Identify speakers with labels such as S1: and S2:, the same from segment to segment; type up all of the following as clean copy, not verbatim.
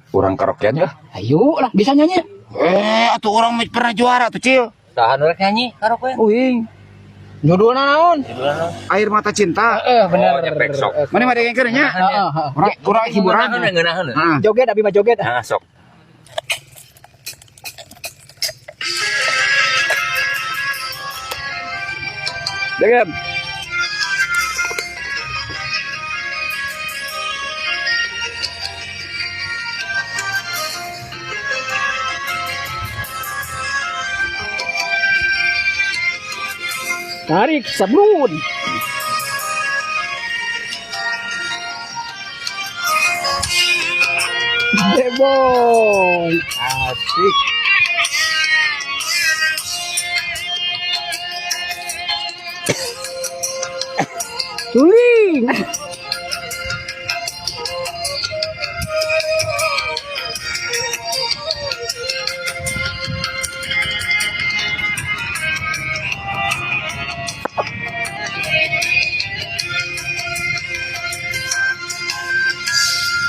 S1: Urang karaokean ya.
S2: Ayo lah, bisa nyanyi.
S1: Eh, atuh urang mah pernah juara tuh, Cil.
S3: Saha nu rek nyanyi karaoke?
S1: Uing,
S2: Judulna naon?
S3: Judulna naon?
S1: Air Mata Cinta.
S2: Eh, bener.
S3: Oh, nyepek sok.
S1: Mana mah dengkeun nya?
S2: Heeh, heeh.
S1: Urang urang hiburan.
S3: Ngeunaheun ngeunaheun.
S1: Heeh.
S2: Joget abi mah joget.
S3: Nah, sok.
S1: Joget.
S2: Tarik sablon. Deboy.
S1: Asik.
S2: Suling.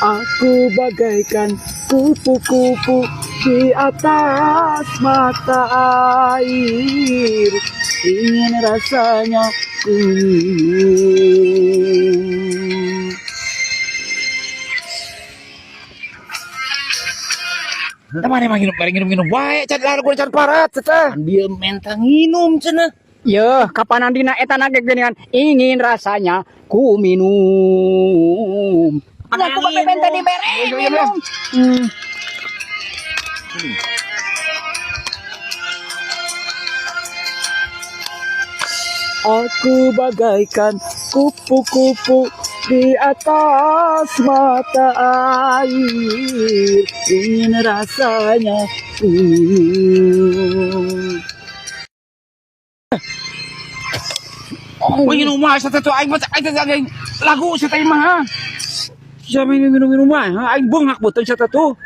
S2: Aku bagaikan kupu-kupu di atas mata air. Ingin rasanya ku minum.
S1: Tah mana mah nginum bareng nginum-nginum wae can lagu can parat teh.
S3: Kan dia menta nginum cenah.
S2: Yeuh, kapan dina eta na ge geuningan ingin rasanya ku minum. Aku babe bente dibere minum. Hmm. Aku bagaikan kupu-kupu di atas mata air. Ingin rasanya ku minum.
S1: Oh, nginum mah sia teh tuh aing mah aing teh aing lagu sia teh mah. Sia minum-minum wae, aing beungak beuteung sia teh tuh.